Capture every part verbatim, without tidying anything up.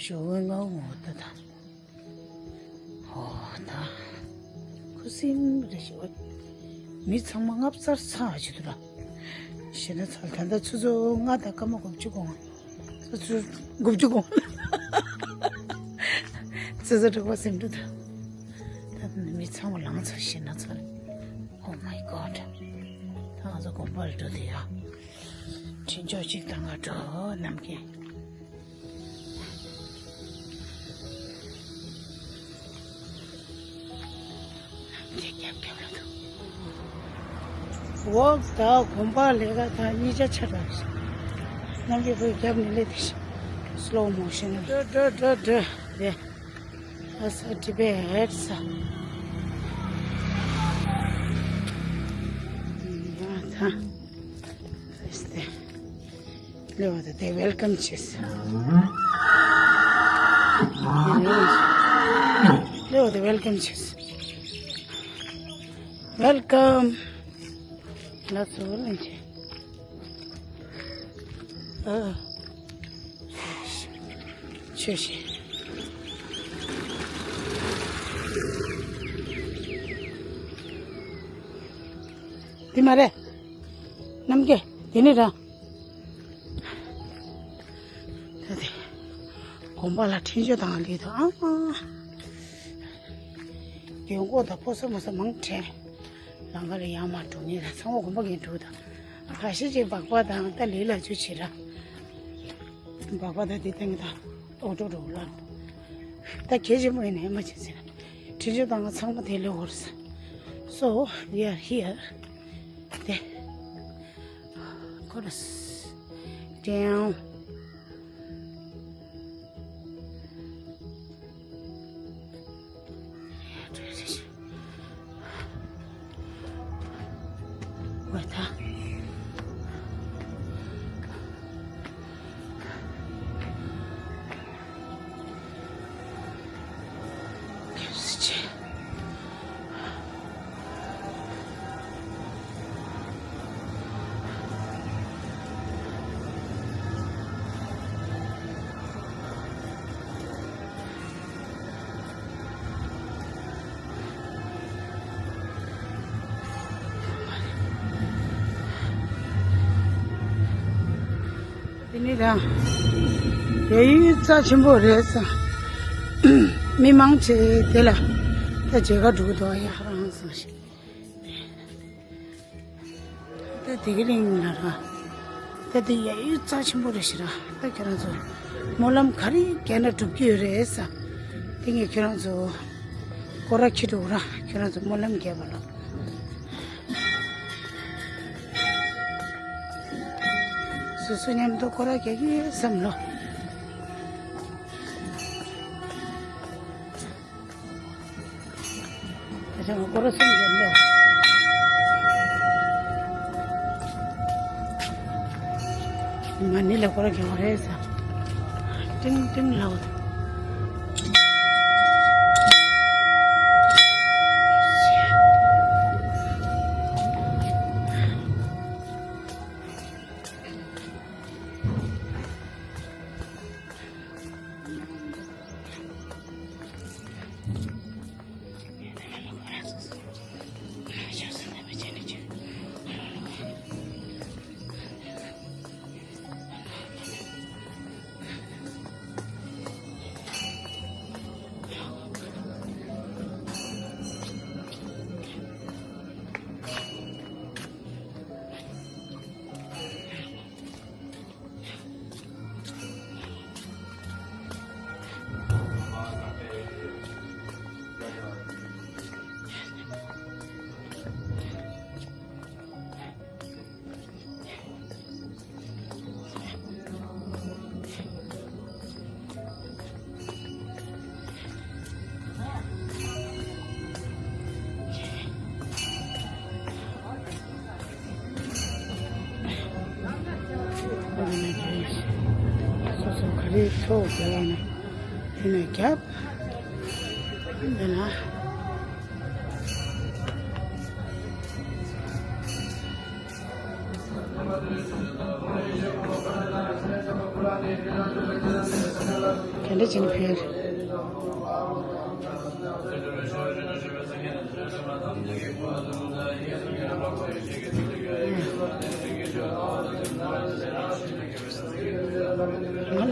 ཞོ་བོའི་ང་འོ་ད་ད། ཨོ་ད། ཁུ་སིམ་རེ་ཞིག་འོ། མི་ཚང་མ་ལྔ་བཅུ་ཚར་ཚར་བྱེད་དུ་ལ། ཞེ་ན་ཚར་ད་ལྟ་ཆུ་ཚོད་ལྔ་དང་སྐར་མ་དགུ་བཅུ་གོང་། ཆུ་ཚོད་དགུ་བཅུ་གོང་། ཆུ་ཚོད་དྲུག་པ་སེམས་འགྲོ་ད། ད་མི་ཚང་མ་ལངས་ཚར་ཞེ་ན་ཚར། Oh my God. ད་ང་ཚོ་དགོན་པར་འགྲོ་དུས་ཡ། འཕྲིན་ཆོག་གཅིག་དང་ང་འགྲོ་ནམ་མཁའི། འོག་ད་དགོན་པ་ལས་ཀ་ད་གཉིས་ཆ་ཆ་དྲགས་ཤག་རྣམ་རྒྱལ་ཕོ་རྒྱབ་ནས་སླེབས་ཏེ་ཤག་སློ་མོ་ཤན་ནས་འགྲོ་འགྲོ་འགྲོ་འགྲོ་དེ། ཨ་ས་ཏི་བེད་ས། ཡ་ད། ཨེ་སྟེ། ལེའོ་དེ་དེ་ཝེལ་ཀམ་བྱས། ལེའོ་དེ་ཝེལ་ཀམ་བྱས། ཝེལ་ཀམ། ལགས་སོ་ལེན་བྱས། ཨ། ཆོས་བཤད། འདི་མ་རེད། རྣམ་རྒྱལ་འདི་ནི་ར། ད་དེ། དགོན་པ་ལ་འཕྲིན་བཅོལ་བཏང་ལེ་དང་ཨ། རྒན་གོག་དང་ཕོ་གསར་མོ་གསར་མང་དྲགས། ལམ་ཁ་ལ་ཡར་མར་འགྲོ་མཁན་ལ་ཚང་མ་དགོན་པ་གི་འགྲོ་དང་། ཁ་ཤས་ཅིག་སྦག་སྦག་དང་ད་ལི་ལ་ཆུ་བྱེད་ར། སྦག་སྦག་དང་དེ་སྟེང་དང་ཨོ་ཏོ་འགྲོ་ལ། ད་གལ་ཆེན་པོ་ཡིན་ནའི་མ་བྱེད་ཟེར་ན། འཕྲིན་བཅོལ་བཏང་ང་ཚང་མ་དེ་ལས་འོར་ས། So, we are here. དེ། Chorus. Down. དེ་ནི་རང་། ཡ་ཡུལ་རྩ་ཆེན་པོ་རེད་ས། མི་མང་ཆེ་དེ་ལ་ད་མཇལ་ཁ་འགྲོ་གི་འདུག་ཡ་ཧ་རང་སང་ཞིག་ད་དེ་གི་གླིང་ལ་ར། ད་དེ་ཡ་ཡུལ་རྩ་ཆེན་པོ་རེད་ཤི་ར། ད་ཁྱེད་རང་ཚོ་སྨོན་ལམ་ག་རེ་བརྒྱབ་ན་འགྲུབ་ཀྱི་ཡོད་རེད་ས། དེ་ངས་ཁྱེད་རང་ཚོ་སྐོར་ར་འཁྱེར་འགྲོ་ར། ཁྱེད་རང་ཚོ་སྨོན་ལམ་རྒྱབ་པ་ལ། སོ་སོ་མཉམ་དུ་སྐོར་ར་རྒྱག་གི་བསམ་ལོ། ད་ཆ་ང་སྐོར་ར་གསུམ་རྒྱབ་ལོ། མ་ཎི་ལ་སྐོར་ར་རྒྱག་པ་རེད་ས། ཏིང་ཏིང་ལའོ། སོ་སོ་ག་རེ་ཐོག་རྒྱབ་ན་དེ་ནས་རྒྱབ། འདི་ན། དེ་འདྲ་བྱས་ནས་ཕེབས། ང་ལ།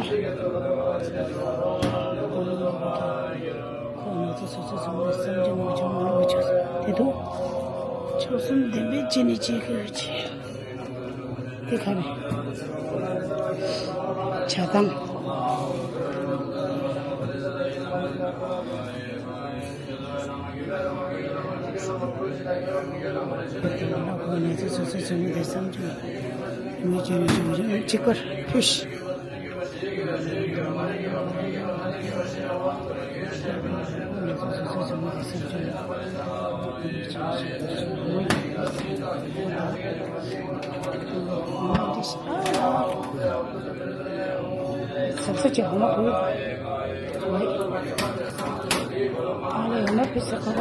ཁོང་ང་ཚོ་སོ་སོ་སོ་སོའི་བསམ་བློ་ངོ་ཆ་མ་ལོག་ཆ་དེ་དུ། མཆོག་གསུམ་བདེན་པའི་སྤྱི་ནི་གཅིག་གི་ཆེ། དེ་ག་རེ། ཇ་དང་། ཁོང་ང་ཚོ་སོ་སོ་སོ་སོའི་བསམ་བློ་ངོ་ཆ་མ་ལོག་ཆ་གཅིག་པར་ཕུལ། ཟབ་ས་ཅིག་འོ་མ་བུ། ཨ་ལེ་འོ་མ་བུ་ཟེར་ཁ་ཁ།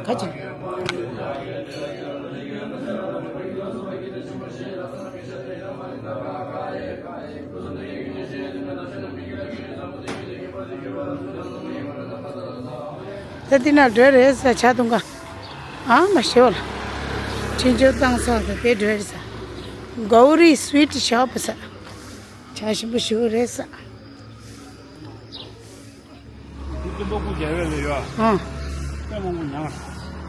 ག་ཅི། ད་འདི་ན་འགྲོ་རེད་ས་ཇ་འཐུང་ག་ཨ་མ་ཤེས་བ་ལ། འཕྲིན་བཅོལ་བཏང་ས་དང་དེ་འགྲོ་རེད་ས། གའུ་རི་སུ་ཝིཊ་ཤོབ་ས། ཇ་ཞིམ་པོ་ཞིག་རེད་ས། འདི་སྟོན་པ་སྐུ་རྒྱལ་བའི་ལས་ཡོད། ཨ། དཔེ་མང་པོ་མྱངས།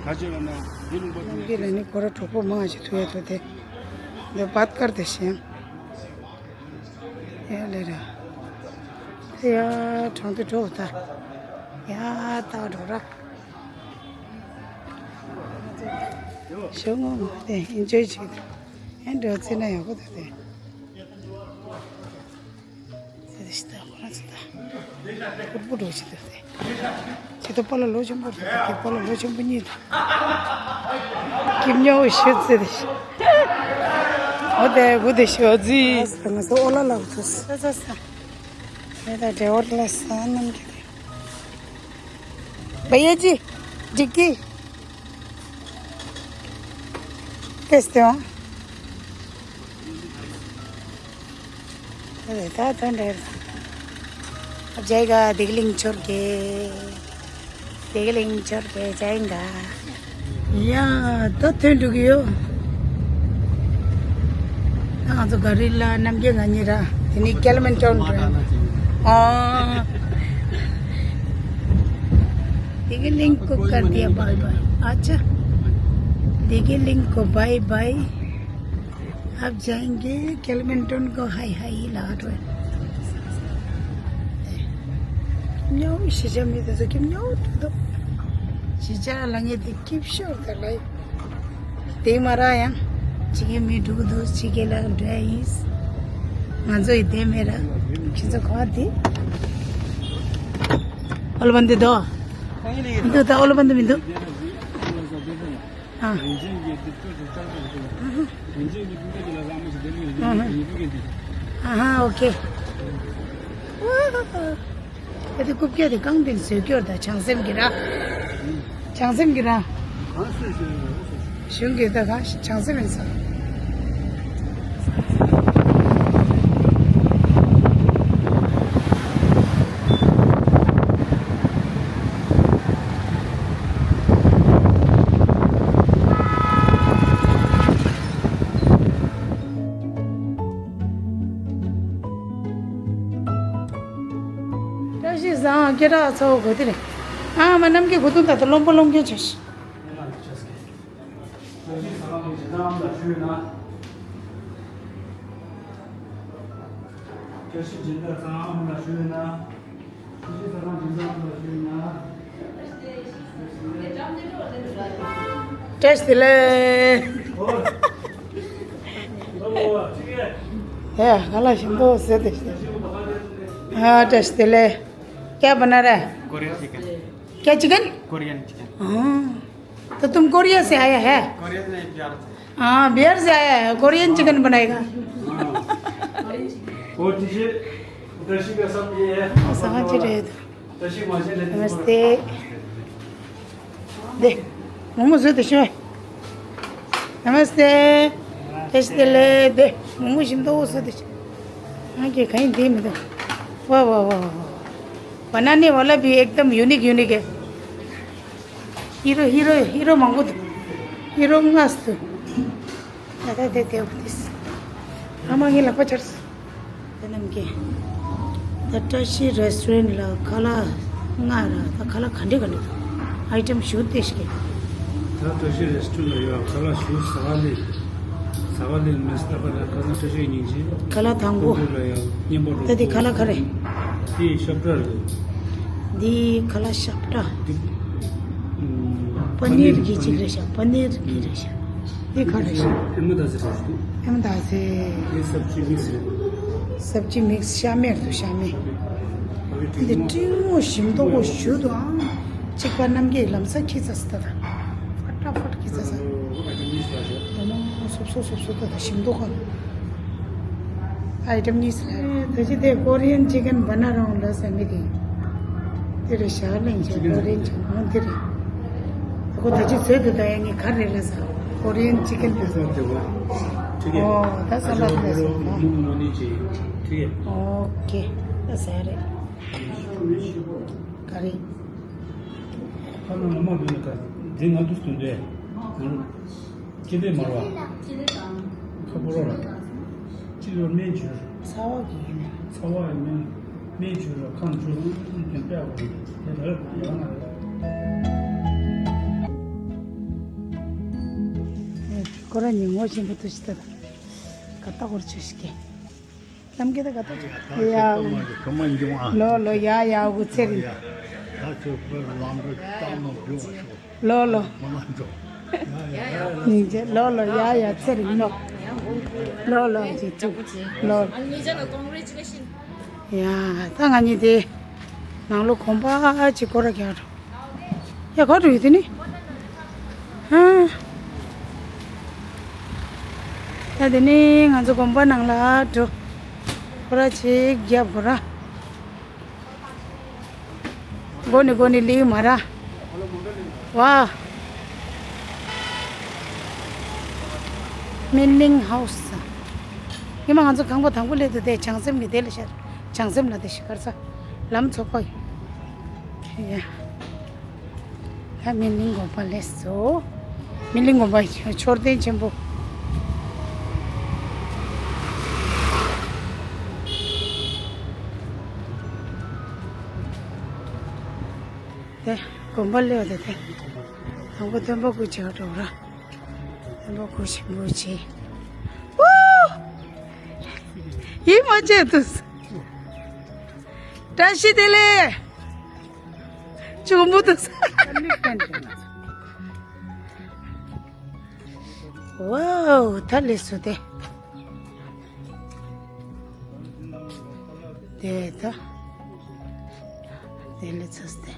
ག་ཅི་ལ་ན་འདི་ལུང་པ་ནམ་དུས་ལ་ནི་ཁོ་ར་གྲོགས་པོ་མང་ཞིག་ཐུག་ཡ་ཐུག་དེ། འདི་བད་དཀར་དེ་ཞིང་། ཡ་ལེ་ར། ཡ་གྲོང་དུ་འགྲོ་ད། ཡ་ད་འགྲོ་ར། ཞོག་ངོ་དེ་ཨིན་ཇོའི་བྱེད། ཨེ་འགྲོ་རྩིས་ན་ཡག་པོ་ད་དེ། ཟེར་ཏེ་ཤི་ད་ཁོ་རང་ཚོ་ད། ཕུར་བུ་འགྲོ་ཅི་ད་དེ། ཅི་ད་པ་ལ་ལོ་ཆེན་པོ་རེད་ད་དེ་པ་ལ་ལོ་ཆེན་པོ་གཉིས་ད། ཀིམ་ཉོ་ཤི་ཟེར་ཏེ་ཤི། འོ་དེ་བུ་དེ་ཤི་འོ་ཛི། ང་ཚོ་ཨོ་ལ་ལ་བུ་ཚོ་ས་ས་ས། མེ་ད་འབྲེལ་བར་ལ་ས་རྣམས་ཀྱི་དེ། བ་ཡ་ཅི། འགྲིག་གི། ཏེས་ཏེ་ཝང་། ད་ད་འདྲ། अब जाएगा दिगलिंग छोड़ के। दिगलिंग छोड़ के जाएगा। ཡ་ད་ཐོན་འགྲོ་གི་ཡོད། ང་ཚོ་ག་རི་ལ་རྣམ་རྒྱལ་ང་གཉིས་ར། དེ་ནི་ཀེལ་མན་ཊོན་རེད། ཨ། दिगलिंग को कर दिया बाय बाय। अच्छा। दिगलिंग को बाय बाय। अब जाएंगे कैलमेंटन को हाय हाय ला रहे। ཉོ་ཤི་ཅ་མི་དེ་ཚོ་ཀིམ་ཉོ་ཏུ་དོ། ཤི་ཅ་ལ་ངེ་དེ་ཀིབ་ཤོར་ད་ལ། དེ་མ་ར་ཡང་ཅི་གེ་མི་འགྲུག་དུ་ཅི་གེ་ལ་འདྲ་ཡིན། ང་ཚོ་ཡི་དེ་མེ་ར་ཁྱི་ཚོ་ག་དེ། ཨོ་ལ་བན་དེ་དོ། འདི་ད་ཨོ་ལ་བན་དེ་མི་འདུག་ཨ། ཨ་ཧ། ཨ་ཧ། ཨོ་ཁེ། ཨ་དེ་རྐུབ་བཀྱག་དེ་རྐང་པའི་བཟོས་སྐྱོར་དང་བྱང་སེམས་ཀྱི་ར། བྱང་སེམས་ཀྱི་ར། གཞུང་གི་ད་གང་ཞིག་བྱང་སེམས་ཡིན་ས། བཀྲ་ཤིས་བཟང་སྐད་གྲགས་ཚ་བོ་གོ་དེ་རེད། ཨ་མ་གནམ་གྱི་གོ་དུང་ད་ལྟ་རློན་པོ་རློན་མཁན་བྱས་ཤིག་བཀྲ་ཤིས་སྦྱིན་བདག་ཚང་ཨ་མ་ལ་ཞུས་ན། བཀྲ་ཤིས་བདེ་ལེགས། ཡ་ང་ལ་ཞིམ་པོ་ཟེར་ཏེ། ཨ་བཀྲ་ཤིས་བདེ་ལེགས། क्या बना रहा है? Korean chicken. क्या चिकन? Korean chicken. हाँ। तो तुम कोरिया से आया है? कोरिया से नहीं, बिहार से। हाँ, बिहार से आया है, कोरियन चिकन बनाएगा। हाँ। और तुझे उधर से का सब ये है। समझ रहे थे। नमस्ते। दे, मोमो जो दे। नमस्ते। कैसे ले दे, मोमो जिम तो वो सो दे। हाँ, के कहीं दे मुझे। वाह वाह वाह वाह। बनाने वाला भी एकदम यूनिक यूनिक है। हीरो हीरो हीरो मांगो तो। हीरो मस्त। दादा दे दे दिस। हम आगे लपा चढ़। तनम के। द टशी रेस्टोरेंट ला खाला। ང་ར་ད་ཁ་ལག་ག་འདྲ་ག་འདྲ་འདུག་ཨའི་ཊེམ་ཞུ་བདེ་ཞིག་ད་བཀྲ་ཤིས་རེ་སི་ཊོ་རན་ལ་ཡོད། ཁ་ལག་ཞུ་ཟ་བ་ལས། ཟ་བ་ལས་མེད་ས་པ་ལ་ཁ་སང་བཀྲ་ཤིས་སྙིང་རྗེ། ཁ་ལག་དང་པོ། ཀོ་ཀོ་ལ་ཡང་སྙན་པོ་ད་འདི་ཁ་ལག་ག་རེ། དེ་ཤབ་ཏྲ་རེད། འདི་ཁ་ལག་ཤབ་ཏྲ། འདི་ཨམ། པ་ནིར་གྱི་ཅིག་རེད་ཤག་པ་ནིར་གྱི་རེད་ཤག་འདི་ག་རེ་ཤག་ཨེ་མ་ད་ཟེར་རོ་ཞུ། ཨེ་མ་ད་ཟེར། དེ་སབ་ཅི་མིག་སི་རེད། སབ་ཅི་མིག་སི་ཤ་མེད་དུ་ཤ་མེད། འདི་ཏིང་མོ་ཞིམ་མདོག་པོ་ཞུ་དུའང་། གཅིག་པ་རྣམ་རྒྱལ་ལམ་སང་ཁྱི་ཚ་སི་ད་ད། ཕ་ཏྲ་ཕ་ཏྲ་ཁྱི་ཚ་ས། ཨེ་མ་སོབ་སོབ་སོབ་སོབ་ད་ད་ཞིམ་མདོག་ཁ། ཨའི་ཊེམ་གཉིས་ལ། ད་ཅི་དེ་ཀོ་རི་ཡན་ཅི་ཀན་བ་ན་རོང་ལ་ཟ་མི་དེ། དེ་རེད་ཤག་ལེན་ཅིག་ཀོ་རི་ཡན་ཅི་ཀན་དེ་རེད། ད་ཁོ་ད་ཅི་ཚོད་དུ་ད་ཡ་ངས་ག་རེ་ལ་ཟ། ཀོ་རི་ཡན་ཅི་ཀན་དེ་ཟ། ཨོ་ད་ས་ལ་དེ་ཟ། ཨོ་ཀེ་ད་ཟ་རེད། ག་རེ། ཁ་ནང་ལ་མ་འདུག་ན་ད་འདི་ང་འདུག་སྟོན་དེ། ང་ལོ། ཅི་ལས་མར་བ། ཁ་པོ་རོ་ལ། ཅི་ལོ་སྨན་བྱུར། ཚ་བ་གི་ཡིན་ནས། ཚ་བ་ཡི་སྨན། སྨན་བྱུར་ལ་ཁམས་བྱུར་དེ་དཔེ་བ་རེད། དེ་ལ་ཡང་ན་རེད། ཁོ་ར་ཉིན་ངོ་ཆེན་པོ་ཐུགས་ཤི་ད་ད། ག་ལྟ་བོར་ཆུ་ཤི་ཀེ། ལམ་གྱི་ད་ག་ད་ཡ། ལོ་ལོ་ཡ་ཡ་འུ་ཚེ་རིང་། ད་ཚོད་པར་ལམ་རེ་ཏང་མ་བུ་བ་ཤོག་ལོ་ལོ། མ་ལ་འགྲོ། ཡ་ཡ། ལོ་ལོ་ཡ་ཡ་ཚེ་རིང་ལོ། ལོ་ལོ་ཅི་ཚུགས་ལོ། ཡ་ད་ང་གཉིས་དེ་ནང་ལོ་གོམ་པ་ཅི་སྐོར་ར་རྒྱག་འགྲོ། ཡ་ག་འགྲོ་ཡོད་དེ་ནི། ཧ། ད་དེ་ནི་ང་ཚོ་དགོན་པ་ནང་ལ་འགྲོ། སྐོར་ར་ཅིག་རྒྱབ་དགོས་ར། སྒོ་ནས་སྒོ་ནས་ལིའུ་མ་ར། ཝ། མི་ནིང་ཧའུ་སི། ཉི་མ་ང་ཚོ་ཁང་པ་དང་པོ་སླེབས་དུས་དེ་བྱང་སེམས་ཀྱི་དེ་ལ་ཤར། བྱང་སེམས་ལ་དེ་ཤར་ས། ལམ་ཚོགས་པ་ཡིན། ཡ། ད་མི་ལིང་དགོན་པ་སླེབས་སོ། མི་ལིང་དགོན་པ་མཆོད་རྟེན་ཆེན་པོ། དེ་དགོན་པ་སླེབས་དེ་དེ། དང་པོ་སྟོན་པ་སྐུ་ཆེ་བ་འགྲོ་ར། སྟོན་པ་སྐུ་ཆེན་པོ་ཆེ། ཨོ། ཡིད་མ་ཆེས་དུས། བཀྲ་ཤིས་བདེ་ལེགས། གཅུང་མོ་དང་ས། ཝའོ་ད་ལེ་སུ་དེ། དེ་ད། དེ་ལེ་ཚུ་སྟེ།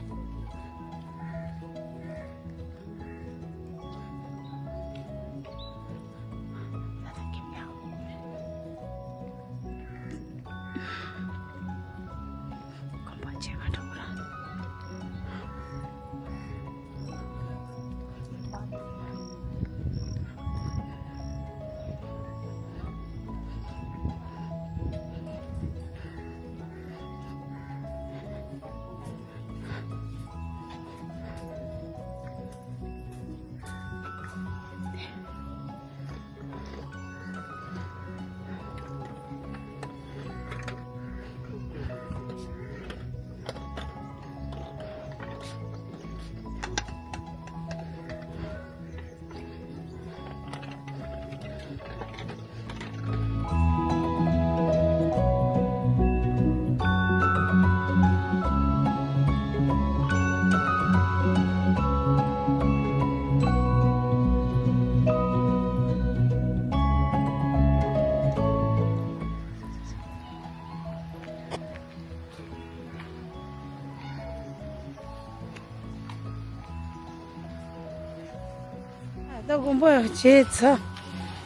ད་དགོན་པ་བྱས་ཚར།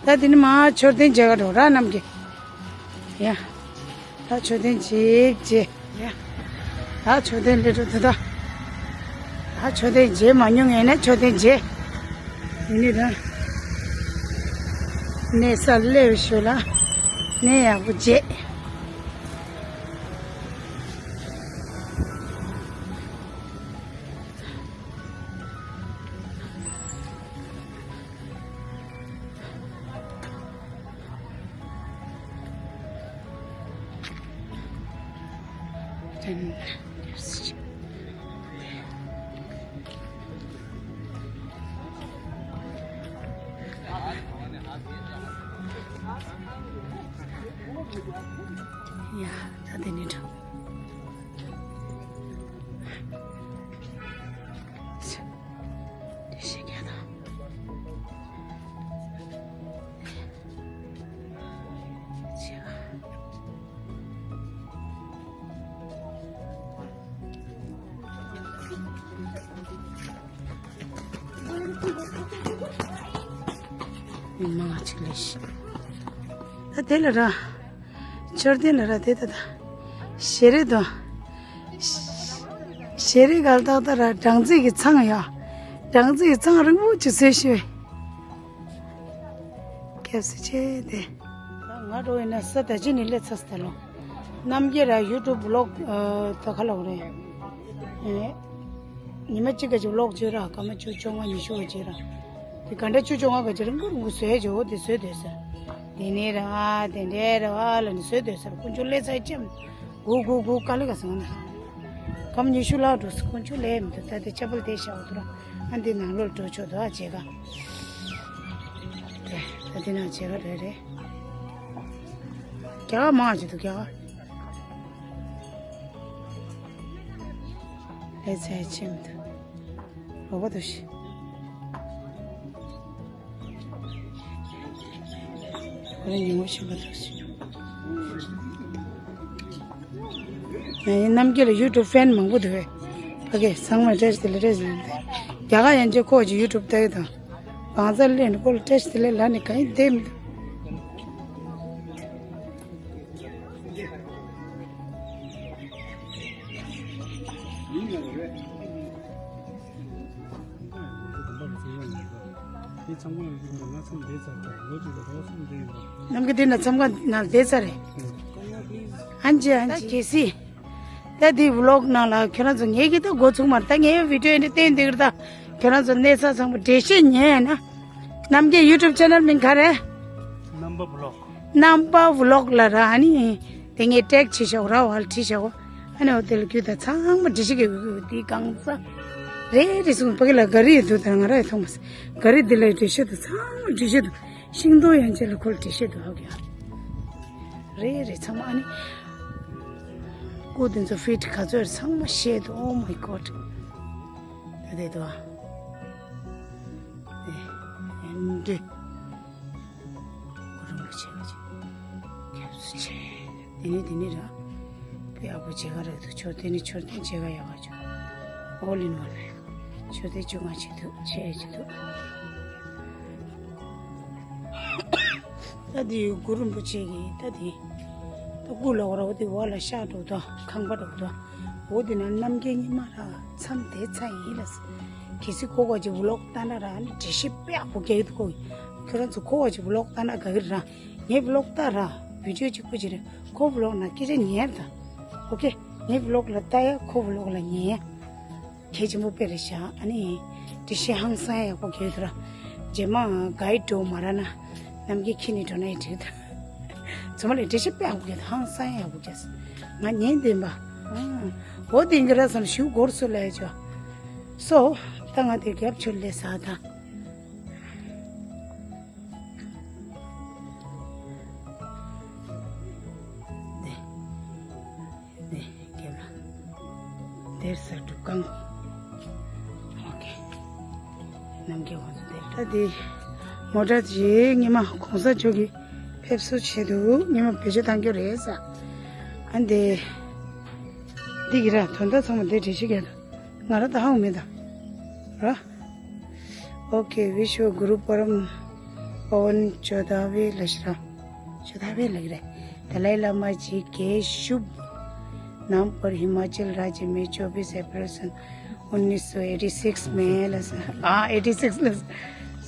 ད་དེ་ནི་མ་མཆོད་རྟེན་མཇལ་ག་འགྲོ་ར་རྣམས་ཀྱི། ཡ། ད་མཆོད་རྟེན་ཅིག་མཇལ། ཡ། ད་མཆོད་རྟེན་སླེབས་འགྲོ་འདུག་ད། ད་མཆོད་རྟེན་མཇལ་མ་མྱོང་ངས་ན་མཆོད་རྟེན་མཇལ། ཡིན་ནི་ད། གནས་ས་སླེབས་ཞོར་ལ། གནས་ཡག་པོ་མཇལ། ཡ། ད་དེ་ནས་འགྲོ། དེ་ཤེས་ཀྱང་ད། མི་མང་ཅིག་ལས་ཤིག་ད་དེ་ལ་ར། མཆོད་རྟེན་ལ་ར་དེ་ད་ད། ཞལ་རས་དང་། ཞལ་རས་གལ་ཏག་ཏག་ར་སྦྲང་རྩི་གི་ཚང་ཡ། སྦྲང་རྩི་གི་ཚང་རིང་པོ་ཅིག་བཟོས་ཤིག་སྐྱབས་སུ་མཆི་དེ། ང་འགྲོ་ཡིན་ན་ས་ད་ཅི་ནས་སླེབས་ཚར་སྟེ་ལོ། རྣམ་རྒྱལ་ར་ཡུ་ཊུབ་བི་ལོག་ད་ག་ལ་འོ་རེད། ཉི་མ་གཅིག་ག་ཅིག་བི་ལོག་བྱོས་ར་སྐར་མ་བཅུ་བཅོ་ལྔ་ཉི་ཤུ་བ་བྱོས་ར། དེ་ག་འདྲ་བཅུ་བཅོ་ལྔ་ག་ཅིག་རིང་པོ་རིང་པོ་བཟོས་བྱོས་འོ་དེ་བཟོས་སྡོད་ས། དེ་ནས་ར་ཨ་དེ་འདྲས་ར་ཨ་ལ་ནི་བཟོས་སྡོད་ས་ར་དཀོན་མཆོག་སླེབས་ཚར་ཅམ། གུ་གུ་གུ་དཀའ་ལས་ཁག་སོང་ན། སྐར་མ་ཉི་ཤུ་ལྷག་འགྲོ་ས་དཀོན་མཆོག་སླེབས་མི་འདུག་ད་དེ་ཆ་པལ་དེ་བཞག་འོ་དུ་ར། ཨ་འདི་ནང་ལོགས་འགྲོ་ཆོག་འདུག་ཨ་མཇལ་ཁ། དེ་ད་འདི་ནང་མཇལ་ཁ་རེད་རེད། རྒྱ་གར་མང་ཅིག་འདུག་རྒྱ་གར། ལས་ཚད་ཆེན་མི་འདུག་རོགས་པ་འདུག་ཤི། ཁོ་རང་ཉིན་མོ་ཤི་མ་འདུག་ཤི། ཡང་ཡིན་རྣམ་རྒྱལ་ལ་ཡུ་ཊུབ་ཕེན་མང་པོ་འདུག་བས། ཕ་གི་ཚང་མ་བཀྲ་ཤིས་བདེ་ལེགས་བཀྲ་ཤིས་བདེ་ལེགས། རྒྱ་གར་ཡན་ཆད་ཁོ་ཅིག་ཡུ་ཊུབ་ལྟ་གི་དང་། བང་རྩལ་ལེན་ཁོ་ལ་བཀྲ་ཤིས་བདེ་ལེགས་ལ་ནི་གང་ཡིན་བདེ་མི་འདུག་ནམ་གི་དེ་ན་མཚམས་ཁང་ནང་བསྡད་ཚར་རེད། ཨན་ཅི་ཨན་ཅི། གལ་སྲིད། ད་དེ་ཝི་ལོག་ནང་ལ་ཁྱོད་རང་ཚོ་ངེད་ཀྱི་ད་འགོ་ཚུགས་མ་རེད། ད་ངའི་བི་ཌིའོ་འདི་བསྟན་འདི་གི་ད་ཁྱོད་རང་ཚོ་གནས་ཚང་ཚང་མ་འགྲེལ་བཤད་ཉན་ན། རྣམ་རྒྱལ་ཡུ་ཊུབ་ཆེ་ནལ་མིང་ག་རེད། རྣམ་པ་ཝི་ལོག་རྣམ་པ་ཝི་ལོག་ལ་ར་ཨ་ནི། དེ་ངས་ཊེག་བྱེད་ཤོག་ར་བ་ལ་བྲིས་ཤོག་ཨ་ནི་འོ་དེ་ལ་རྒྱུད་ད་ཚང་མ་འགྲེལ་བཤད་གི་འོས་འོས་དེ་གང་ས། རེ་རེ་གསུངས་ཕ་གི་ལ་ག་རེ་ཡོད་འདུག་ད་ང་ར་ཡི་མཐོང་མ་སོང་། ག་རེ་འདི་ལ་འགྲེལ་བཤད་འདུག་ཚང་མ་འགྲེལ་བཤད་འདུག་ཤིང་སྡོང་ཡན་ཆད་ལ་ཁོ་ལ་འགྲེལ་བཤད་འདུག་ཧ་གི་ཡ། རེ་རེ་ཚང་མ་ཨ་ནི། སྐུ་དེ་ཚོ་ཕིཊ་ག་ཚོད་རེད་ཚང་མ་བཤད་འདུག Oh my God. ད་དེ་འདུག་ཨ། ཨེ། ཨེ་འདི། གུ་རུ་རིན་པོ་ཆེ་ལ་ཅིག་སྐྱབས་སུ་མཆི། དེ་ནས་དེ་ནས་ར། དཔེ་ཡག་པོ་མཇལ་ཁ་རག་འདུག་མཆོད་རྟེན་ནི་མཆོད་རྟེན་མཇལ་ཁ་ཡག་པ་བྱུང་། All in one རེད། མཆོད་རྟེན་བཅོ་ལྔ་བྱེད་འདུག་བྱེད་ཡས་བྱེད་འདུག་ད་དེ་གུ་རུ་རིན་པོ་ཆེ་གི་ད་དེ། ད་སྐུ་ལ་འོ་ར་འོ་དེ་འོག་ལ་ཤག་འགྲོ་དོ་ཁང་པ་འགྲོ་དོ། འོ་དེ་ན་རྣམ་རྒྱལ་ཉི་མ་ར་མཚམས་དེ་ཚ་ཡིན་ལ་ཟེར། གལ་སྲིད་ཁོ་གོ་ཅིག་ཝི་ལོག་ལྟ་ན་ར་ནི་འགྲེལ་བཤད་དཔེ་ཡག་པོ་རྒྱག་གི་འདུག་གོ། ཁྱོད་རང་ཚོ་ཁོ་གོ་ཅིག་ཝི་ལོག་ལྟ་ན་དགའ་གི་ར། ངའི་ཝི་ལོག་ལྟ་ར། བི་ཌིའོ་གཅིག་པོ་ཅིག་རེད། ཁོ་ཝི་ལོག་ན་སྐད་ཆ་ཉན་ར། ཨོ་ཁེ། ངའི་ཝི་ལོག་ལ་ལྟ་ཡ་ཁོ་ཝི་ལོག་ལ་ཉན་ཡ། གལ་ཆེན་པོ་དཔེ་རེད་ཤག་ཨ་ནི། འགྲེལ་བཤད་ཧང་སང་ཡག་པོ་རྒྱག་གི་འདུག་ར། རྗེས་མ་གའིཌ་འགྲོ་མ་རག་ན། རྣམ་རྒྱལ་ཁྱེར་ནས་འགྲོ་ན་ཡང་འགྲིག་གི་འདུག་ཚང་མ་ལ་འགྲེལ་བཤད་དཔེ་ཡག་པོ་རྒྱག་གི་འདུག་ཧང་སང་ཡག་པོ་རྒྱག་སོང་། ང་ཉན་བདེན་པ། ཨང་། འོ་དེ་འགི་ར་བསམ་ཞུ་སྒོར་སུ་ལས་ཅོ། སོ། ད་ང་དེ་རྒྱབ་ཆོད་ལས་ཟ་ད། དེ། དེ་རྒྱབ་ལ། དེར་ས་སྒྲུབ་ཁང་། ཨོ་ཁེ། རྣམ་རྒྱལ་དབང་ཚོ་དེར། ད་དེ། མོ་ཊ་དེ་ཉི་མ་གོང་ས་མཆོག་གི་ཕེབས་བསུ་ཆེད་དུ་ཉི་མ་བེད་སྤྱོད་གཏང་རྒྱུ་རེད་ས། ཨ་འདི། འདི་གི་ར་དོན་དག་ཚང་མ་འདི་འགྲེལ་བཤད་རྒྱག་འདུག་ང་ར་ད་ཧང་མེད་ད། ར། Okay, विश्व गुरु परम पावन चौदहवें लग रहा, चौदहवें लग रहा है। दलाई लामा जी के शुभ नाम पर हिमाचल राज्य में चौबीस अप्रैल सन उन्नीस सौ एटी सिक्स में लस-, हाँ, एटी सिक्स लस-,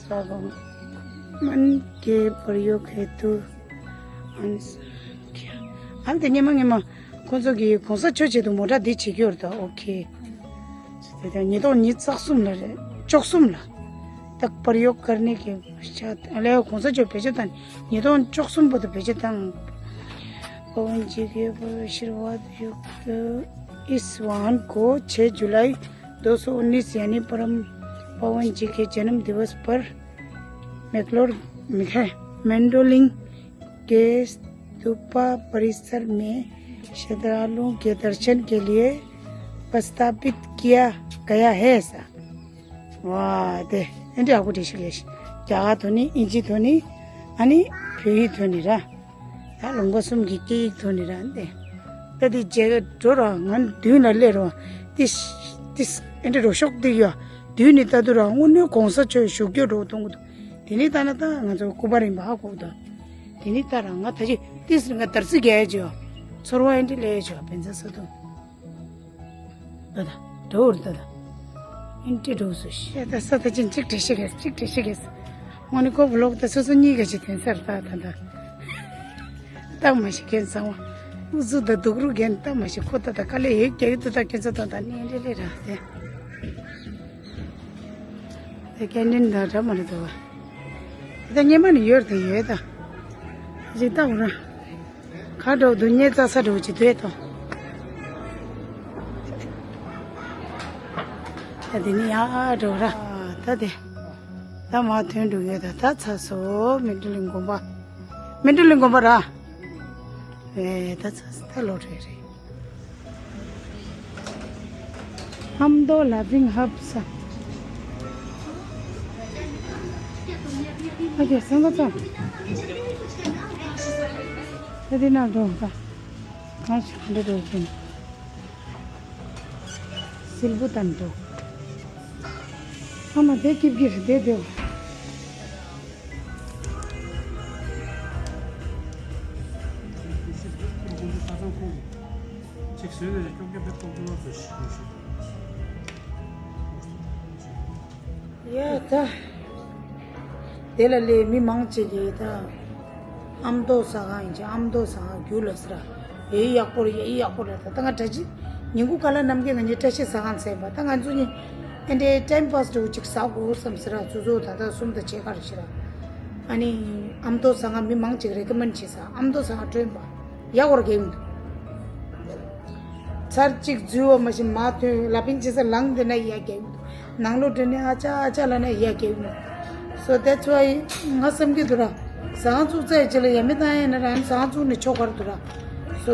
स्वागमन के प्रयोग हेतु अंश क्या? ཁོང་ཚོ་གིས་གོང་ས་མཆོག་ཆེད་དུ་མོ་ཊ་འདི་བྱེད་ཀྱི་ཡོད་རེད་ད། ཨོ་ཁེ། དེ་ལྟར་ཉིས་སྟོང་ཉི་ཤུ་རྩ་གསུམ་ལ་རེད། བཅུ་གསུམ་ལ། ད་प्रयोग करने के पश्चात ལས་གོང་ས་མཆོག་བེད་སྤྱོད་བཏང་ཉིས་སྟོང་བཅུ་གསུམ་བར་དུ་བེད་སྤྱོད་བཏང་། पवन जी के आशीर्वाद युक्त इस वाहन को छह जुलाई दो सौ उन्नीस यानी परम पावन जी के जन्म दिवस पर मैक्लोर, मैंडोलिंग के स्तूपा परिसर में श्रद्धालुओं के दर्शन के लिए प्रस्थापित किया गया है। ऐसा ཝ་དེ་ཨེ་འདྲ་ཡག་པོ་བྲིས་ཤིག་ལས་ཤིག་རྒྱ་གར་ཐོག་ནས་ཨིན་ཇིའི་ཐོག་ནས་ཨ་ནི་བོད་ཡིག་ཐོག་ནས་ར། ད་ལུང་པ་གསུམ་གྱི་སྐད་ཡིག་ཐོག་ནས་ར་འདི། ད་འདི་རྗེས་འགྲོ་ར་ང་མདུན་ལ་སླེབས་རོགས། ཏིས་ཏིས་ཨེ་འདྲ་རོ་ཤོག་འདི་ཡོད། མདུན་ནས་ལྟ་དུས་ར་དངོས་གནས་གོང་ས་མཆོག་བཞུགས་རྒྱུ་འགྲོ་གཏོང་གི་འདུག་དེ་ནས་ལྟ་ན་ད་ང་ཚོ་སྐུ་པར་རིམ་པ་ཧ་གོ་གི་འདུག་དེ་ནས་ལྟ་ར་ང་ད་ཅི་ཏིས་རིང་ང་དར་རྩི་རྒྱག་ཡ་ཅིག་ཡོད། ཚོར་བ་ཨེ་འདྲ་ལས་ཡ་ཅིག་ཡོད་བན་ཚ་ས་དུ། ད་ད། འགྲོ་འུར་ད་ད། ཨིན་ཏི་འགྲོ་སུ་ཤི། ད་ས་ད་ཅིན་གཅིག་བྲེ་ཤི་གེས་གཅིག་བྲེ་ཤི་གེས། ངོ་ནི་ཀོ་བློག་ད་སོ་སོ་གཉིས་ཀ་ཅིག་དེན་སར་ད་ད་ད། ཏག་མ་ཤི་གེན་ཚང་བ། ཨུ་ཟུ་ད་དུག་རུ་གེན་ཏག་མ་ཤི་ཁོ་ད་ད་ཀ་ལེ་ཡོད་ཀྱ་ཡོད་ད་ད་ཁེན་ཚ་ད་ད་ནི་ཨིན་ཏི་ལེ་ར་དེ། དེ་ཀེན་ཏིན་ད་ར་མ་རེད་དོ་བ། ད་སྙེ་མ་ནི་ཡོད་ད་ཡོད་ད། ཅིག་ཏག་ར། ཁ་འགྲོ་དུ་ཉེ་ཙ་ས་འགྲོ་ཅི་དོད་དོ། ད་དེ་ནི་ཡ་འགྲོ་ར། ད་དེ། ད་མ་ཐོན་འགྲོ་ཡོད་ད་ད་ཚ་སོ་མི་འགྲུལ་ལིང་དགོན་པ། མི་འགྲུལ་ལིང་དགོན་པ་ར། ཨེ་ད་ཚ་སོ་ད་ལོ་རེ་རེ། ཨམ་དོ་ལ་བིང་ཧབ་ས། ཨ་ཀྱེ་སང་ག་ཙམ། ད་དེ་ན་འགྲོ་ད། གང་ཞིག་འདི་འགྲོ་ཀྱིན། སིལ་བུ་དང་འགྲོ། ཨ་མ་དེ་སྐྱིབ་ཀྱི་རེད་དེ་དེ། ཅིག་བཟོས་ནས་ཀྱོག་ཀྱོག་པའི་ཀོང་ཀོང་ལ་བཟོས་ཤིག་ཡོད་ཤིག་ཡ་ད། དེ་ལ་ལས་མི་མང་ཆེ་གིས་ད། ཨ་མདོ་ཟ་ཁང་ཡིན་ཅེ་ཨ་མདོ་ཟ་ཁང་རྒྱུ་ལ་ཟེར། ཡེ་ཡག་པོ་རེད་ཡེ་ཡག་པོ་རེད་ད་ད་ང་བཀྲ་ཤིས། ཉིན་གུང་ཁ་ལག་ནམ་རྒྱུན་ང་གཉིས་བཀྲ་ཤིས་ཟ་ཁང་ཟེར་བ་ད་ང་ཚོ་གཉིས། ཨེ་འདྲའི་ཊེམ་པཱས་འདྲ་བོ་ཅིག་ཟ་དགོས་བསམ་ཟེར་ར་ཚོ་ཚོ་ད་ལྟ་གསུམ་དང་ཕྱེད་ཀ་རེ་ཤི་ར། ཨ་ནི། ཨ་མདོ་ཟ་ཁང་མི་མང་ཆེ་གིས་རེ་ཀི་མེན་ཌ་བྱེད་ས་ཨ་མདོ་ཟ་ཁང་སྤྲོད་པ། ཡག་པོ་རེད་གེ་མི་འདུག་ཚར་གཅིག་འཛུལ་བ་མ་ཤེས་མ་ཐོན་ལ་པིན་ཅི་ས་ལངས་དེ་ན་ཡ་གེ་མི་འདུག་ནང་ལོགས་འགྲོ་ནས་ཨ་ཅག་ཨ་ཅག་ལ་ན་ཡ་གེ་མི་འདུག So that's why ང་བསམ་གྱི་འདུག་ར། ཟ་ཁང་བཙུགས་ཚར་རྗེས་ལ་ཡ་མི་བཏང་ཡ་ན་ར་ཟ་ཁང་བཙུགས་ནས་ཆོག་ག་རེད་འདུག་ར། So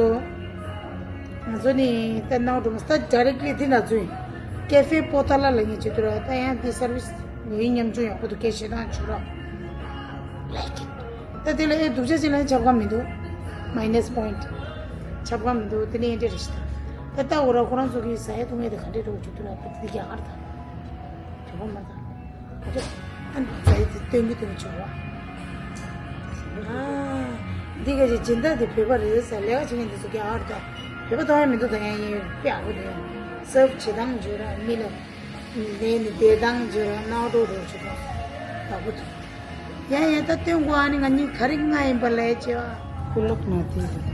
ང་ཚོ་ནི་ད་ནང་འགྲོ་མ་ས་ཌའི་རེག་ལི་དེ་ན་འཛུལ་ཡིན། ཀེ་ཧྥེ་པོ་ཏ་ལ་ལ་ཡིན་བྱེད་འདུག་ར་ད་ཡང་དེ་སར་བི་སི་ངའི་ཉམ་ཆུང་ཡག་པོ་འདུག་སྐད་བཤད་སྟངས་བྱུང་ར། ད་དེ་ལ་ཨེ་སྡུག་ཅག་ཅིག་ལ་ཡང་ཆབ་ཁ་མི་འདུག་མའི་ནས་པོ་ཡིན་ཊི། ཆབ་ཁ་མི་འདུག་དེ་ནས་ཨེ་འདྲ་རེ་ཞིག་ད། ད་ལྟ་འོ་ར་ཁོ་རང་ཚོ་གི་ཟ་ཡ་བཏུང་ཡ་དེ་ག་འདྲས་འགྲོ་བཅུག་ཐུབ་ལ་བུ་དེ་རྒྱ་གར་དང་། དེ་གོ་མ་དང་། ཨ་ཅོ། ཨ་ནི་ཟ་ཡ་དེ་སྟོན་གི་སྟོན་གི་བཅུག་བ། ཨ། འདི་ག་ཅིག་སྦྱིན་བདག་དེ་བོད་པ་རེད་ཟེར་ལས་ཀ་བྱེད་མཁན་དེ་ཚོ་རྒྱ་གར་དང་། བོད་པ་གཏོང་ཡ་མི་འདུག་ད་ཡང་ཡིན་དཔེ་ཡག་པོ་འདུག་ཡང་། སརབ་བྱེད་སྟངས་བརྗོད་ར་མི་ལ། ལས་ནི་བདེ་ཐང་བརྗོད་ར་རྣག་འགྲོ་འགྲོ་བྱེད་པ། ཡག་པོ་འདུག་ཡ་ཡ་ད་སྟོན་དགོས་ཨ་ནི་ང་གཉིས་ག་རེ་ང་ཡིན་པ་ལས་ཅེ་བ། ཀུ་ལོག་ན་དེ་རེད།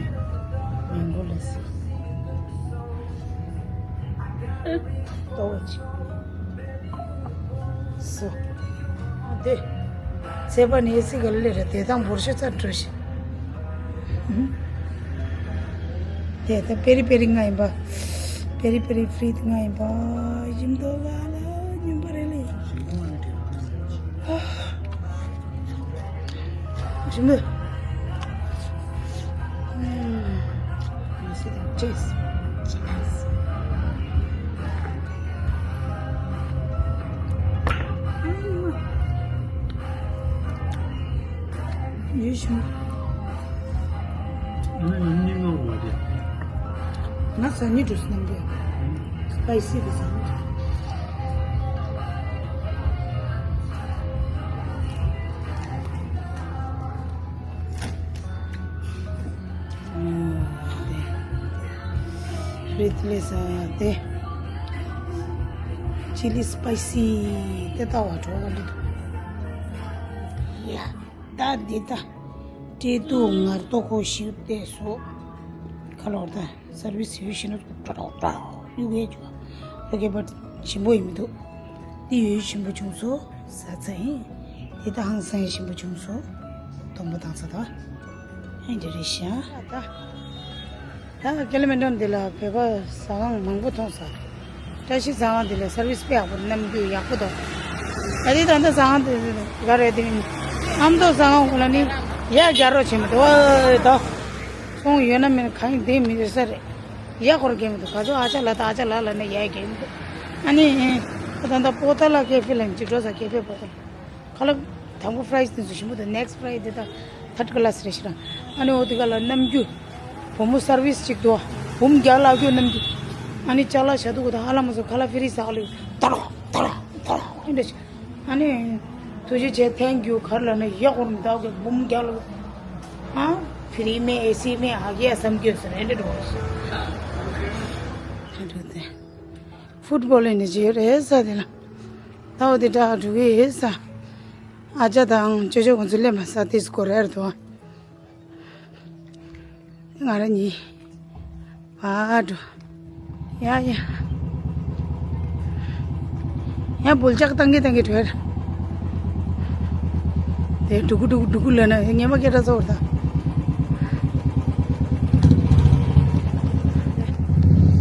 མེང་གོ་ལ་སི། ཏོ་ཅི། སོ། དེ། ཚེ་པ་ནི་སི་ག་ལེ་རེད་དེ་དང་བོར་ཤོ་ཚ་འགྲོ་ཤི། དེ་ད་པེ་རི་པེ་རི་ང་ཡིན་པ། པེ་རི་པེ་རི་ཕི་རི་ང་ཡིན་པ། ཡིན་དོ་ག་ལ་ཡིན་པ་རེད་ལེ། ཞིམ་པོ། ཨུམ། Cheers. Cheers. ཡོད་ཞིམ། ང་ཡང་སྙིང་ངག་མ་རེད། ང་ཟ་ནི་འགྲོ་སྣང་གི། སྤའི་སི་གི་ཟ་ནི། ཨོ། དེ། རེད་ལེ་ཟ་ཡ་དེ། ཅི་ལི་སྤའི་སི་དེ་ལྟ་བ་གྲོགས་པོ་འདི་འདུག་ཡ། ད་འདི་ད། སྤྲེལ་ཏུ་ངར་ཏོ་ཁོ་ཤིའུ་ཏེ་སོ། ཁ་ལོར་ད་སར་བི་སི་ཡོད་ཤི་ན་ཏོག་ཏོག་ཏོག་ཡུག་ཡེ་ཅུ། ཨོ་ཀེ་བཊ་ཞིམ་པོ་ཡིན་མི་འདུག་འདི་ཡོད་ཞིམ་པོ་བྱུང་སོ། ཟ་ཚ་ཡིན། འདི་ད་ཧང་སང་ཡིན་ཞིམ་པོ་བྱུང་སོ། སྡོང་པོ་བཏང་ཚ་ད། ཧེ་འདི་རེད་ཤ། ད། ད་ཀེ་ལི་མན་ཊོན་འདི་ལ་བོད་པ་ཟ་ཁང་མང་པོ་མཐོང་ས། བཀྲ་ཤིས་ཟ་ཁང་འདི་ལ་སར་ཝིས་དཔེ་ཡག་པོ། རྣམ་འགྱུར་ཡག་པོ་འདུག་ད་དེ་ད་ལྟ་ཟ་ཁང་འདི་ག་རེད། དེ་ཨ་མདོ་ཟ་ཁང་ཁོ་ལ་ནི་ཡར་རྒྱག་རོགས་བྱེད་མི་འདུག་ཨོ་ད་ཚོང་ཡོད་ན་མེད་ན་གང་ཡིན་དེ་མི་རེད་ས་རེད། ཡར་སྐོར་རྒྱག་མི་འདུག་ག་ཚོད་ཨ་ཅག་ལགས་ད་ཨ་ཅག་ལགས་ལབ་ན་ཡར་རྒྱག་མི་འདུག་ཨ་ནི་ད་ལྟ་པོ་ཏཱ་ལ་ཀེ་ཧྥེ་ལ་ཅིག་འགྲོ་ས། ཀེ་ཧྥེ་པོ་ཏཱ་ལ། ཁ་ལག་དང་པོ་ཕ་རའི་སི་དེ་ཚོ་ཞིམ་པོ་འདུག་ནེག་སི་ཕ་རའི་སི་དེ་ད་ཐར་ཌི་ཀ་ལ་སི་རེད་ཤག་ཨ་ནི་འོ་དེ་ག་ལ་རྣམ་འགྱུར། བུ་མོ་སར་ཝིས་ཅིག་འདུག་བུམ་རྒྱག་ལབ་རྒྱུ་རྣམ་འགྱུར། ཨ་ནི་ཅ་ལག་བཞག་འདུག་གོ་ད་ཧ་ལམ་སོ་ཁ་ལག་ཕི་རི་ཟ་ག་ལ་ད་རོ་ད་རོ་ད་རོ་ཨེ་འདྲ་ཞིག་ཨ་ནི་ཐུགས་རྗེ་ཆེ། ཐེང་ཀིའུ་ག་རེ་ལབ་ན་ཡག་པོ་མི་འདུག་གི་བུམ་རྒྱག་ལབ། ཨ་ཕི་རི་མེད། ཨེ་སི་མེད། ཧ་གི་ཡ་བསམ་གྱི་ཡོད་ཟེར་ཨེ་འདྲ་འགྲོ་བ་ཞིག་ཨེ་འདྲ་དེ། ཕུཊ་བོལ་ནི་བརྗེད་རེད་ས་དེ་ལ། ད་འོ་དེ་འདྲ་འགྲོ་གི་ཡོད་ས། ཨ་ཅག་དང་ཅོ་ཅོ་ཁོང་ཚོ་སླེབས་མ་ས་དེ་སྐོར་རེད་དོ། ང་རང་གཉིས་ཕར་འགྲོ། ཡ་ཡ། ཡ་འབུལ་ལྕག་བཏང་གི་བཏང་གི་འགྲོ། དེ་འགྲོ་གི་འགྲོ་གི་འགྲོ་གི་ལབ་ན་ངས་མ་སྐད་གྲགས་ཚོར་ད།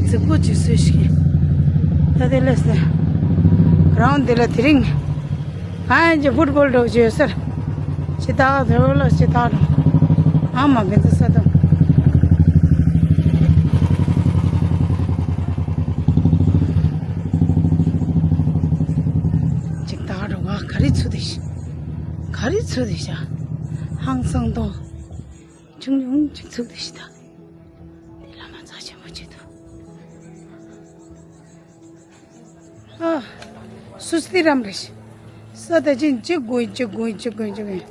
རྫིག་པོ་ཅིག་བཟོས་ཤིག་ད་དེ་ལས་སེ། གྷི་རའུན་ཌི་དེ་ལ་དེ་རིང་། ཨ་ཡན་གྱི་ཕུཊ་བོལ་འགྲོ་རྒྱུ་ཡོད་ས་རེད། ཅི་ད་འགྲོ་ལ་ཅི་ད་འགྲོ། ཨ་མ་བན་ཚ་ས་དང་། ཅིག་ད་འགྲོ་ང་ག་རེ་ཚུགས་དེ་ཤི། ག་རེ་ཚུགས་དེ་ཤ། ཧང་སང་དོ། ཆུང་ཆུང་ཅིག་ཚུགས་དེ་ཤི་ད། དེ་ལ་མ་ཚ་ཆེན་པོ་ཅིག་འདུག་ཨ། སུ་སྟི་རམ་རེ་ཤི། ས་ད་ཅིན་ཅིག་དགོས་ཅིག་དགོས་ཅིག་དགོས་ཅིག་དགོས།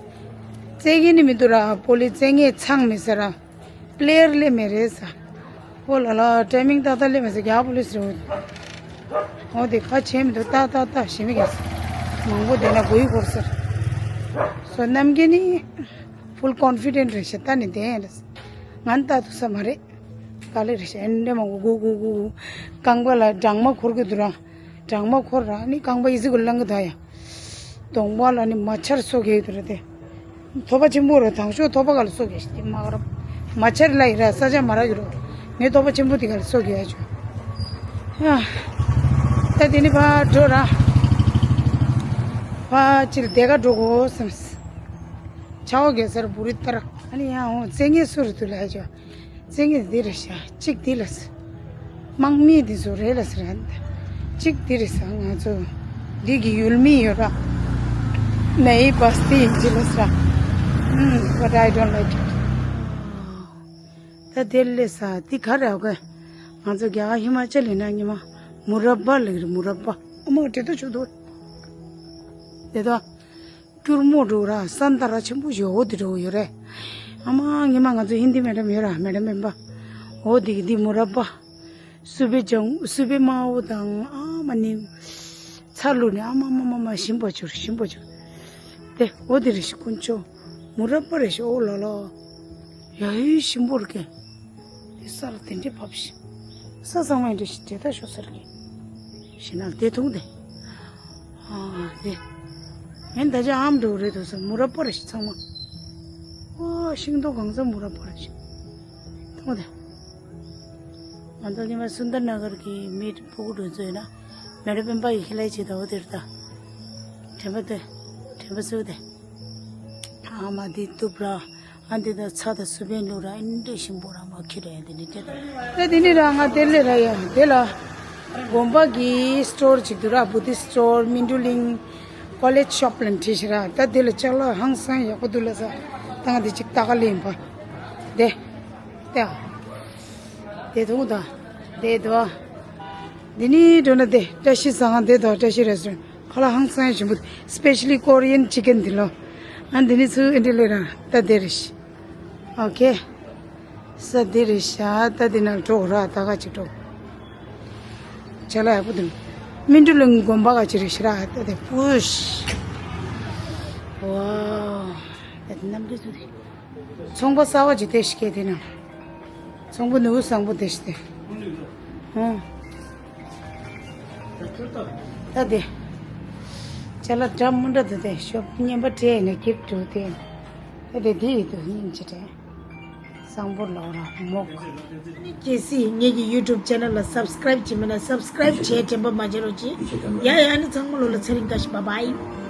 རྩེད་མཁན་ནི་མི་འདུག་ར། པོ་ལི་རྩེད་མཁན་ཚང་མེད་ས་ར། པི་ལེ་ཡར་ལས་མེད་རེད་ས། ཨོ་ལ་ལ་ཊའི་མིང་ཏག་ཏག་ལས་མེད་ས། རྒྱ་པོ་ལི་སི་རེད། ཨོ་དེ་ཁ་ཆེ་མི་འདུག་ཏག་ཏག་ཏག་ཞེ་མི་གས་ས། མང་པོ་དེ་ན་དགོས་ཡི་གོ་ས། སོ་ནམ་རྒྱུན་ནི་ཕུལ་ཀོན་ཕི་ཌེན་ཊི་རེད་ཤག་ད་ནི་དེ་ཡིན་རེད། ང་ནི་ལྟ་ཐུབ་ས་མ་རེད། དཀའ་ལས་རེད་ཤག་ཨེ་འདྲ་མང་པོ་གུ་གུ་གུ་གུ། རྐང་པ་ལ་སྦྲང་མ་འཁོར་གི་འདུག་ར། སྦྲང་མ་འཁོར་ར་ནི་རྐང་པ་ཡི་ཟི་གུ་ལངས་གི་ད་ཡ། གདོང་པ་ལ་ནི་མ་ཆར་སོ་གས་ཡོད་ར་དེ། ཐོ་པ་ཆེན་པོ་ར་དང་ཤོག་ཐོ་པ་ག་ལ་སོ་གས་ཤི་དེ་མ་ག་ར། མ་ཆར་ལ་ཡི་ར་ས་ཆ་མ་ར་ཡོད་ར། ངས་ཐོ་པ་ཆེན་པོ་དེ་ག་ལ་སོ་གས་ཡ་ཆོ། ཡ། ད་དེ་ནི་ཕ་འགྲོ་ར། ཕ་ཅིལ་དེ་ག་འགྲོ་གོ་སམ། ཆ་བ་གེ་སར་བུ་རི་ཏར། ཨ་ནི་ཡང་ཧོ་རྩེད་མཁན་སུ་རུ་དུ་ལ་ཡ་ཆོ། རྩེད་མཁན་འདི་རེད་ཤག་གཅིག་འདི་ལ་ཟེར། དམག་མི་འདི་ཚོ་རེད་ལ་ཟེར་ཨ་ནི། གཅིག་འདི་རེད་ཟེར་ང་ཚོ། འདི་གི་ཡུལ་མི་ཡོད་ར། ནའི་བ་སྟི་ཡིན་གཅིག་ལ་ཟེར། ཨུམ། But I don't like it. ད་དེ་ལས་ས་འདི་ག་རེ་ཨོ་ག་ང་ཚོ་རྒྱ་གར་ཧི་མ་ཅལ་ཡིན་ན་ཉི་མ་མུ་ར་པ་ལ་གི་རེད། མུ་ར་པ། ཨ་མ་དེ་ད་ཆུ་དོ། དེ་ད། སྐྱུར་མོ་འགྲོ་ར་སན་ཏ་ར་ཆེན་པོ་ཞིག་འོ་དེ་འགྲོ་ཡོད་རེད། ཨ་མ་ངེད་མ་ང་ཚོ་ཧིན་དི་མེ་ཌམ་ཡོད་ར། མེ་ཌམ་མེན་པ། འོ་དེ་གི་འདི་མུ་ར་པ། སུ་པེ་ཅང་སུ་པེ་དམར་པོ་དང་ཨ་མ་ནི། ཚ་ལུ་ནི་ཨ་མ་མ་མ་མ་ཞིམ་པོ་བྱུར་ཞིམ་པོ་བྱུར། དེ་འོ་དེ་རེ་ཞིག་དཀོན་མཆོག་མུ་ར་པ་རེ་ཞིག་ཨོ་ལ་ལ། ཡ་ཧི་ཞིམ་པོ་རེ་ཀན། དེ་ས་ལ་དེ་འདྲའི་བབས་ཤིང་། ས་ཚང་མ་འདྲ་ཞིག་དེ་ལྟ་ཤོག་ཟེར་གི། ཞེ་ན་དེ་འཐུང་དེ། ཨ་དེ། ངན་ད་ཆ་ཨམ་འགྲོ་རེད་དོ་ས་མུ་ར་པ་རེ་ཞིག་ཚང་མ། ཨོ་ཤིང་ཏོག་གང་ས་མུ་ར་པ་རེ་ཞིག་འཐུང་དེ། ང་ཚོ་ཉི་མ་སུན་དར་ན་གར་གྱི་མི་ཕྲུ་གུ་འགྲོ་ཚོད་ན། མེ་ར་པེན་པ་ཡི་ཁི་ལའི་ཆེ་ད་འོ་དེ་རེད་ད། དྲན་པ་དེ། དྲན་པ་སུ་དེ། ཨ་མ་འདི་གཏུབ་ར། ཨ་འདི་ད་ཚྭ་དང་སུ་པན་བླུགས་ར་ཨིན་འདྲེ་ཞིམ་པོ་ར་མ་ཁྱེར་ར་ཡ་འདི་ནི་སྐྱེ་དང་། ད་འདི་ནི་ར་ང་དེ་ལས་ར་ཡ་དེ་ལ། དགོན་པ་གི་སི་ཊོར་ཅིག་འདུག་ར། བུ་དི་སི་ཊོར་མིན་ཌུ་ལིང་ཀོ་ལེ་ཇི་ཤོབ་ལ་བྲིས་ཤི་ར། ད་དེ་ལ་ཅ་ལག་ཧང་སང་ཡག་པོ་འདུག་ལ་ས། ད་ང་འདི་ཅིག་ལྟ་ག་ལེན་པ། དེ། དེ་ཨ། དེ་དུང་ད། དེ་དོ། འདི་ནི་འགྲོ་ན་དེ་བཀྲ་ཤིས་ཟ་ཁང་དེ་དོ། བཀྲ་ཤིས་རེ་སི་ཊོ་རན་ཁ་ལ་ཧང་སང་ཞིམ་པོ། སི་པེ་ཤ་ལི་ཀོ་རི་ཡན་ཅི་ཀན་འདི་ལོ། ཨ་འདི་ནི་ཚུ་ཨིན་ཌི་ལེ་ར་ད་དེ་རེ་ཤི། ཨོ་ཁེ། ས་དེ་རེ་ཤ་ད་དེ་ན་གྲོགས་ར་ད་ག་ཅིག་གྲོགས། ཅ་ལག་ཡག་པོ་འདུག་མིན་ཌུ་ལིང་དགོན་པ་ག་ཅི་རེ་ཤི་ར་ད་དེ་པུཤ། ཝའོ། ད་དེ་ནམ་གི་ཚུ་དེ། ཚོང་པ་གསར་པ་ཅིག་བསྡད་ཤག་གི་དེ་ན། ཚོང་པ་ནུ་བོ་བཟང་པོ་བསྡད་ཤག་དེ། ཧུང་། ད་དེ། ཅ་ལག་འདྲ་མི་འདྲ་འདུག་དེ་ཤོབ་རྔན་པ་སྤྲད་ནས་ཀིབ་འགྲོ་དེ། ད་དེ་དེ་ཡི་འདུག་སྙིང་རྗེ་དྲན། བཟང་པོ་ལོག་ར་མོག་གལ་སྲིད་ངེད་ཀྱི་YouTube channel ལ་subscribe བྱེད་མེད་ན་subscribe བྱས་དྲན་པ་མ་བརྗེད་རོགས་གྱིས། ཡ་ཡ། ཨ་ནི་ཚང་མ་ལོ་ལ་ཚེ་རིང་བཀྲ་ཤིས། bye bye།